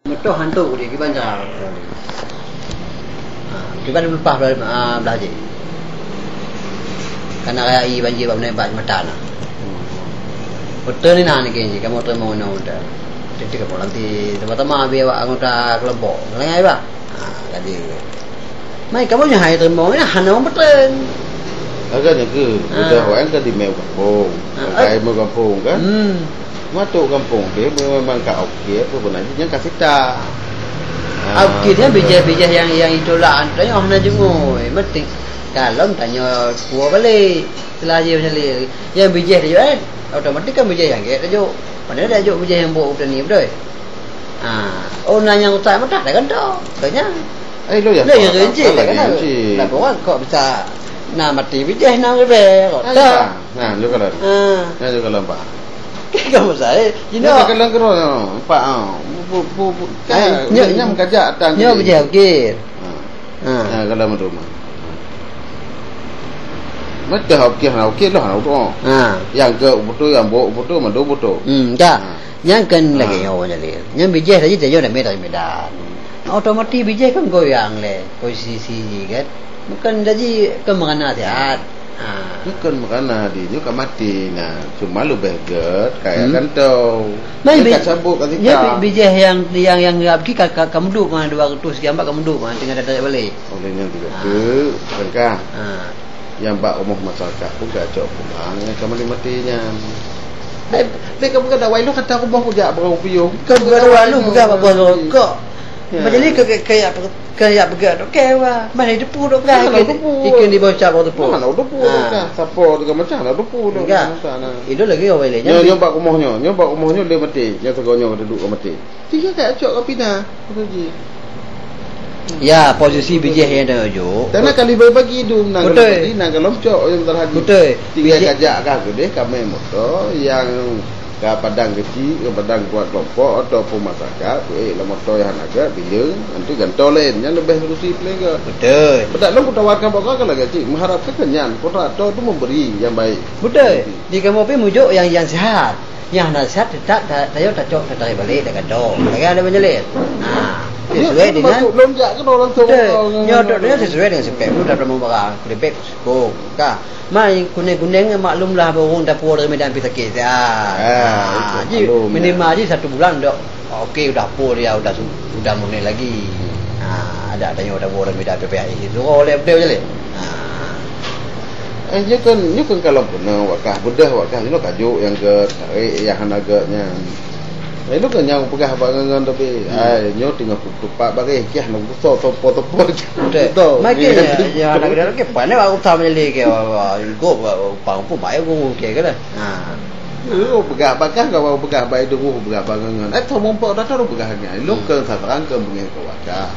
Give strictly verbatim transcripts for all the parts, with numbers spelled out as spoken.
Meutoh hantu dia kiban cara. Ha, kiban leupah belah, ah, belah jih. Kana raya i banjir bak meunai bak mata na. Beutôi ni na ni keuh jih, kamoe teurimong inoe muda. Titik kamoe lanti teuma-teuma bie awak anggota kelompok. Ngalai bah. Ha, jadi. Mai kamoe nyoe hai teurimong ni hana ureueng peutren. Agaknya ke, Ah. Udah orang kan di meu kampung. Ah, Kai ah. Meu kampung kan? Hmm. Matuk kampung dia memang ka okey apa benar nyang ka sita. Ah, okey dia bijéh-bijéh yang, yang itulak tu nyoh hana jengui. Mesti kalon tanyoe kuah balik. Setelah dia balik. Yang bijéh dia eh, otomatik kan bijéh yang gek tajuk. Mana ada tajuk bijéh yang buat petani betul? Ha. Oh, na nyang utai meudah dah gantoe. Tanya. Eh, lo ya. Lah, ya, Pak. Lah, ya, lagi kan. Cik. Lah, orang kok bisa na mati bijéh na lebih. Kok Ah, tak? Ya, Pak. Nah, lo kalau. Ha. Nah, lo kalau, Pak. Kamu saya. You Lo know. Kalau kena, Pak. Ah. Bu, bu, bu, bu. Eh, Kan, nyo, nyam kajak datang nyo ke. Bijéh okey. Ha. Ha. Nah, kalau rumah. Meudah okey, hana okey lah, hana utok. Ha. Yang ke betul, yang bawa betul, mandum betul. Hmm, dah. Ha. Nyang kan Ha. lagèe nyoe jadi. Nyang bijéh tadi, tadi dah Medan. Otomatis bijéh kan goyang lé posisi jih kan. Bukan jadi kan merana sihat. Ha. Bukan merana di, nyoe ka mati nah. Cuma leubeh gèt kaya Hmm. gantoe. Mai Dia bi-, ka cabut kat dia situ. bi-, bijéh yang, yang, yang, yang ka, ka, ka meuduek mah dua ratus sekian baht ka meuduek mah tinggal datang balik. Oleh nyan tu Ah. tu, tangka. Ah. Yang bak rumoh masyarakat pun ka cok pulang, yang ka mati-mati nyan. Dek, dek ka bukan dak wai lu kata rumoh ku jak barang piung. Ka bukan dak wai lu, bukan bak bos rokok. Ya. Macam ni ke, ke, ke, ya, ke, ya, peugah dok ke, wah. Mana depu dok peugah, Mana ikan, depu? Ikan di bawah cap bawah tepuk. Mana depu dok Ah. peugah? Siapa tu macam mana depu dok Enggak. peugah? Sana. Itu lagi orang lain. Nyo, Yang nyo bak rumoh nyo, nyo bak rumoh nyo dia mati. Nyo tegur nyo duduk ka mati. Tiga kat cok ka pindah. Betul ji. Ya, posisi bijéh yang dah ujuk. Tanah kali bagi-bagi tu, nang Betul. kalau bagi, nang kalau cok, yang betul haji. Betul. Tiga Bijéh kajak kah gede, kami motor, yang ka padang kecil, ka padang kuat kelompok, ataupun masyarakat, eh, lah motor yang agak, bilang, nanti gantoe lain, yang lebih solusi paling ke. Betul. Bedak long kutawarkan bak kau lagi cik, mengharapkan kenyan, kontraktor tu memberi yang baik. Betul. Di kamu pun mujuk yang, yang sihat. Nyang hana sihat teutap ta-, tayo tacok tatarék balek dak gadoh. Lagèe ada menjelit. Ha. Sesuai dengan masuk lom jak ke orang tu. Betul. Nyo dok nyo sesuai dengan spek. Lu dah pernah membara, kuda bek, suko. Ka. Mai kuning-kuning maklum lah, ureueng dapur dari Medan pi sakit. Ha. Ah, Ha. itu Ji, maklum, minimal ya. ji satu bulan dok. Okey, udah pur dia, udah su-, udah murni lagi. Ha, ada tanya udah pur dari Medan pi payah isi. Suruh oleh betul je leh. Ha. Eh, nyoe kan, nyoe kan kalau pernah wakah, bedah wakah, nyoe kajuk yang ke tarik, yang hana ke nyan. Eh, nyoe kan nyang peugah bak ngon-ngon tapi, Hmm. ai, nyoe teungoh kutupak bareh, kiah nyoe kuso topo-topo. Betul. Betul. Makin Iya. ya, ya, hana ke dalam ke, pandai bak utam jadi ke, wah, wah, go, wah, wah, pang pun baik guru ke, ke dah. Ha. Lu peugah bakah, kau peugah baik dulu, peugah bak ngon-ngon. Eh, tho mumpok dah tahu peugah nyan. Lu Hmm. ke sasaran ke bengeh ke wakah.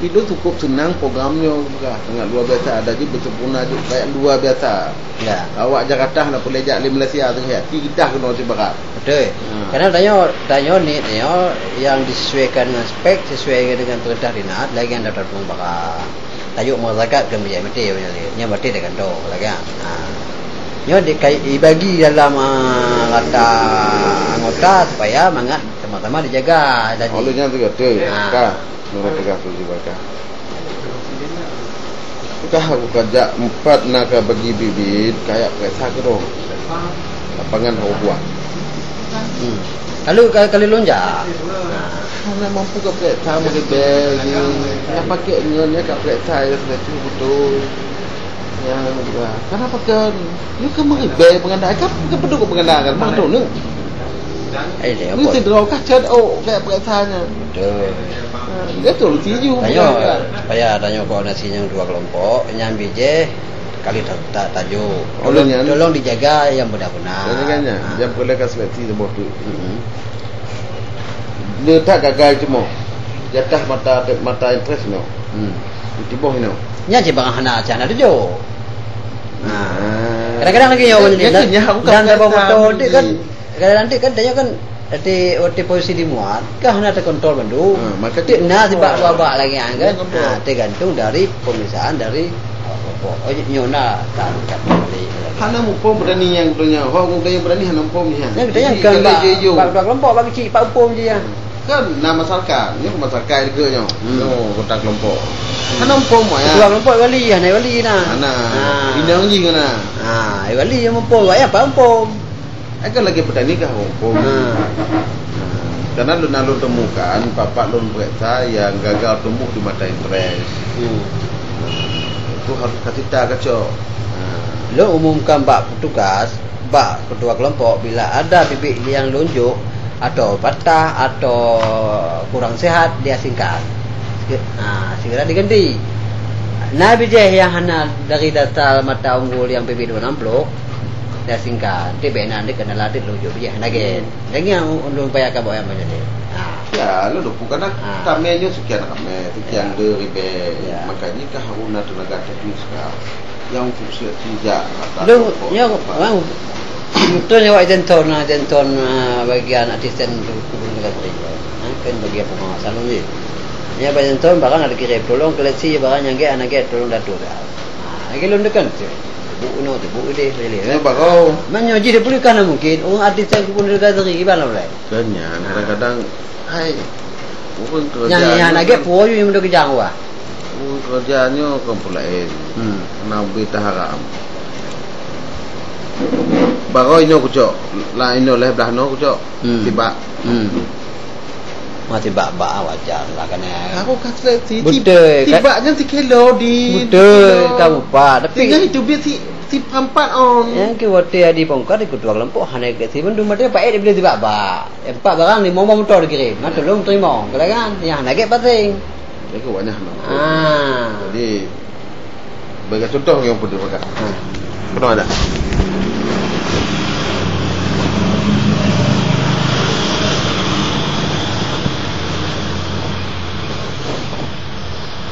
Itu cukup senang program nyoe, peugah sangat luar biasa. Ada ji bersempurna ji, kayak luar biasa. Ya. Awak Jakarta nak boleh jak di Malaysia tu, ya. Kita kena di barat. Betul. Ha. Karena tanyoe, tanyoe ni, tanyoe yang disesuaikan dengan spek, sesuai dengan perintah dinas, lagi yang daftar pengembara. Tajuk masyarakat ke menjadi mati, nyan mati dah gantoe lagi. Ha. Nyoe di, kai-, dibagi dalam, ah, rata anggota supaya mangat sama-sama dijaga tadi. Oleh nyan tu betul. Ha. Ka. Nurut pegang tu juga kan. Pegang aku kajak empat nak bagi bibit, kayak pereksa ke dong. Lapangan hau buah. Hmm. Kalau, kalau, kalau lonjak. Hana mampu ka pereksa meuribèe ni. Nyang pakai ngon nyang ka pereksa ya sudah tu betul. Ya, ya. Kenapa kan? Ni kan meuribèe mengandai kan, kan penduduk mengandai kan, mana tahu ni? Eh, dia Ni apa? Sidroe kah chat, oh, kayak pereksa nya. Betul. Ha, dia tu lucu ju. Tanyoe, payah tanyoe koordinasi nyang dua kelompok, nyang bijéh kali ta-, ta-, tajuk. Oleh Tolong, nyan. tolong dijaga yang benar-benar. Jadi kan nya, Ha. yang boleh ka seleksi sebuah tu. Hmm. Dia tak gagal cuma jatah mata, mata interest no. Hmm. Di tiboh ino. Nya je bang hana, hana tuju. Ha. Ah. Kadang-kadang lagi nyoe Ya, orang ya, jadi ya, dan, bukan dan beberapa biasa, foto dia kan, Ji. kadang-kadang dia kan, dia kan, di, di posisi di muat, kan hana terkontrol bandum. Ha, maka Dia tu na sebab kontrol. babak lagi kan. Dia kontrol. Ha, tergantung dari pemeriksaan dari, oh, oh, oh, nyoe na, tak, tak, tak, tak, Hana muphom berani yang katanya. Hok muda yang berani hana muphom ni, ha. Yang katanya Jadi, kan kalau bak, je, je. bak dua kelompok bagi cik, pak hukum je ya. Kan na masyarakat, nyoe masyarakat juga nyoe. Hmm. Nyoe anggota kelompok. Hana muphom, ya. Ketua kelompok wali, hana wali na. Hana. Ha. Inong jih kena. Ha, wali yang muphom, ya apa muphom? Ai kan lagi petani kah muphom. Ha. Ha. Karena lôn, lôn temukan, bapak lôn pereksa yang gagal tumbuh di mata interes. Hmm. Itu harus kasih tahu kacau. Ha. Lôn umumkan bak petugas, bak ketua kelompok, bila ada bibit yang lunjuk, atau patah, atau kurang sehat, diasingkan. Se-, ha, segera diganti. Na bijéh yang hana dari dasar mata unggul yang P B dua enam puluh, diasingkan. Ti bèk na dikenalan ti laju bijéh hana gen. Dan yang ulôn bayangkan buat yang macam ni. Ha. Ya, lalu bukan lah. Ha. Ramai nyoe sekian ramai, sekian Ya. dua ribu. Ya. Makanya kah Haruna tenaga teknis kah? Yang untuk siap sijak, kata Lôn, pokok nyoe, tempat. Orang, beutôi nyoe awak Zenton, ah, Zenton, ah, bagian asisten tu, kubun negeri. Ha, kan bagian pengawasan lôn je. Nyoe awak Zenton, barang ada kirim, tolong koleksi barang nyang gét, hana gét, tolong datua dah. Ha, lagi lôn tekan, bu inoe, bu idéh, lé, Nyoe kan? Baru. Man nyoe jih dia boleh kan mungkin, orang asisten kubun negeri, gimana boleh? Kan nyan, Ha. kadang-kadang, hai, ureueng Nyang, kerja nyang nyoe lagèe kan, peue yue meunyoe keujang wah. Ureueng kerja nyoe kan peue laén. Hmm. Na berita haram. Baroe nyoe kucok, laén nyoe lhèe blah nyoe kucok. Hmm. Tibak. Hmm. Masih bak-bak wajar lah kan ya. Aku kata si Betul, tibak kan? Nyan si kilo di Betul, kilo. Kamu pak. Tapi Tinggal itu biar si, si pampat on. Yang ke waktu adi pongkot di ketua kelompok hana ke si bendung mati pak eh dia boleh tibak-bak. Empat barang lima motor dikirim. Nah, tolong terima. Kadang-kadang yang hana gét pasing. Jadi, awak nyan hana. Ah. Jadi, bagi contoh yang pun terima kasih. Ha. Pernah ada?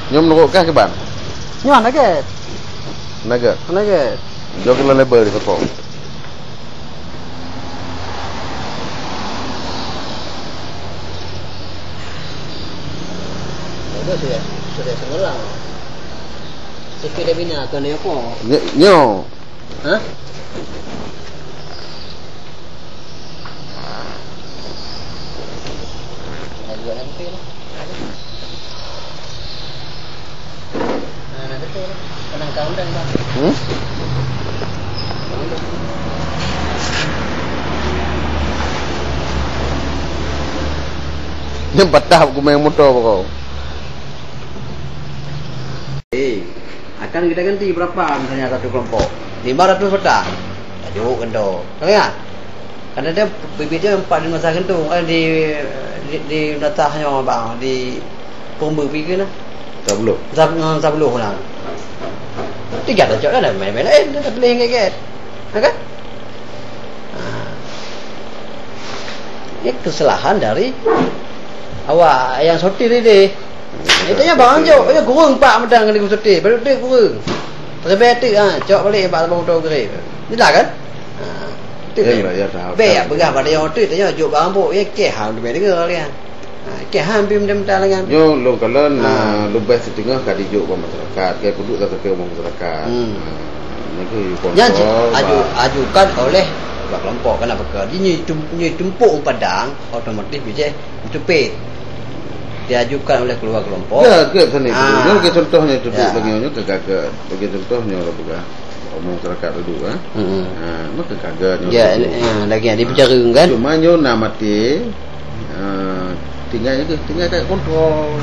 Nyoe menurut kah ke bang? Nyoe hana gét. Hana gét? Hana gét. Jauh kilo label di toko. Bagus ya, sudah semulang. Sikit dah bina, tuan dia apa? Nyo-, nyo. Hah? Dah dua nanti lah. Hmm? Nyan patah kumeng motor kau. Eh, akan kita ganti berapa misalnya satu kelompok? Lima ratus batang. Tajuk kendo. Tahu ya? Kadang-kadang bibit dia empat lima sah kentong, eh, di, di, di menatah nyoe bang, di Pembe pi ke nah. Sabloh. Sab-, eh, Sabloh nah. Tiga tacok kan, main-main lain, dah pilih yang gét-gét. Ha kan? Ha. Ini kesalahan dari awak yang sotir tadi. Itu nya bang jok, ya kurang pak medang dengan sotir, baru tu kurang. Terlebih tu, ha, cok balik pak abang motor kering. Jelas kan? Ha. Tu Ya, kan? Ya, ya, tahu, Bek tahu. Peugah pada yang tu, tanya jok bang buk, ya keh ha, tu dengar dia. Ha, keh ha, hampir mentah-mentah dengan. Nyoe lôn kalon, Ha. ah, leubeh siteungoh ka dijok bak masyarakat, ka peuduek ka keu masyarakat. Hmm. Ha, nyoe tu Nyan ji-, kontrol aju-, bak ajukan oleh ketua kelompok, kenapa ke? Di nyoe tum-, nyoe tumpuk padang, otomatis bijéh Teupit. Diajukan oleh keluar kelompok. Ya, ke sana itu. Ah. Nyoe ke contohnya tu, Ya. Bagi nyoe ke gagal. Bagi contohnya lah bukan. Omong masyarakat dulu, ha. Hmm. Ha, maka gagal nyoe Ya, tu. Ya, lagi yang dibicara kan? Cuma nyoe nak mati, ha, tinggal ke, tinggal kat kontrol.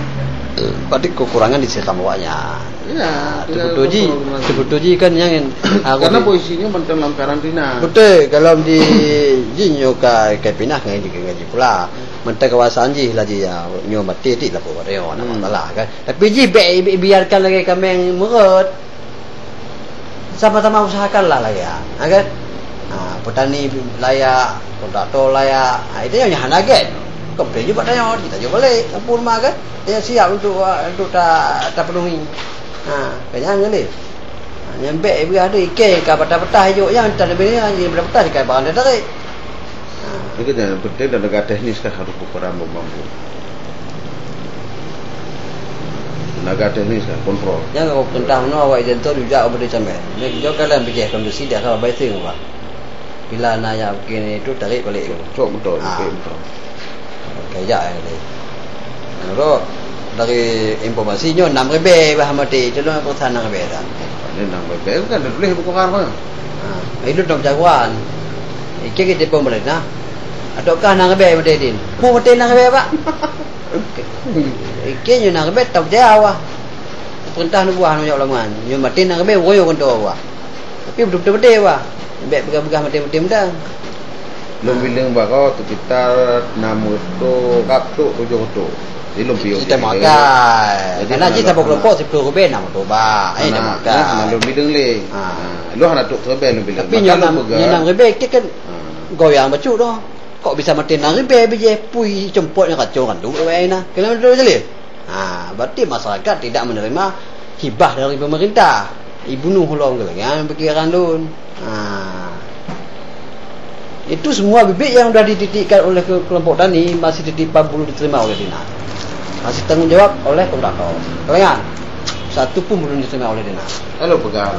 Berarti kekurangan di sistem awaknya. Ya, Ah, tinggal tu betul ji. Kontrol. Tu betul ji kan yang, ah, Karena aku posisinya mantong dalam karantina. Betul, kalau di ji nyoe ka, ka pinah ngaji, ngaji pula. Mantong kawasan jih lah jih, ya, nyoe mati ti lapor pada nyoe, nak Hmm. masalah kan. Tapi jih bek bi-, biarkan lagi kameng meurot. Sama-sama usahakanlah lagi, ha, kan? Ha, petani layak, kontraktor layak. Ha, itu yang hana gét. Komplain juga tanya, kita jawab balik, lapor rumah kan? Dia siap untuk, untuk ta-, tapenuhi. Ha, kan jangan jadi. Ha, nyang bek beuah tu iké ka patah-patah ijok, nyang tan beuah, nyang patah-patah ka barang dah tarik. Ha. Jadi, yang penting tenaga teknis kan harus berperan membantu. Tenaga teknis kan kontrol. Nyang ka peurintah meunoe awak idéh tu jujak ubé sampai. Nyang jok kalian bijéh kondisi dah ka baik tu, Pak. Bila na yak bikin itu tarik balik. Cok, cok betul, Ha. betul, betul. Jak, eh, tadi. Nurot, dari informasi nyoe enam ribèe bah maté, itu lôn peurasa enam ribèe dah. Ini enam ribèe kan dah tulis buku orang mana? Ha, itu dong jagoan. Iki kita pemerintah. Ataukah enam ribèe maté din? Pu maté enam ribèe, Pak. Iki nyoe enam ribèe tak percaya, wah. Peurintah neubuah nyoe ulama. Nyoe maté enam ribèe, woyo keuntô, wah. Tapi beutôi-beutôi maté, wah. Bèk peugah-peugah maté-maté muda. Lôn bileng baroe sekitar enam ratus, tujuh ratus. Jadi lôn piôh. Kita makai. Jadi karena hana jih saboh kelompok sepuluh ribèe enam ratus, bah. Eh, dah makai. Hana lôn bileng lé. Ha. Ha, lôn hana trôk ribèe lôn bileng. Tapi nyoe enam ribèe, kita kan goyang bacut dah. Kok bisa maté enam ribèe bijèh pui cempot nyang kacau kan duek wai na. Kena betul je lé. Ha, berarti masyarakat tidak menerima hibah dari pemerintah. Ibunuh lom keuh nyan pikiran lôn. Ha. Itu semua bibit yang sudah dititikkan oleh ke-, kelompok tani masih titipan belum diterima oleh dinas. Masih tanggung jawab oleh kontraktor. Kalian, satu pun belum diterima oleh dinas. Lalu pegang,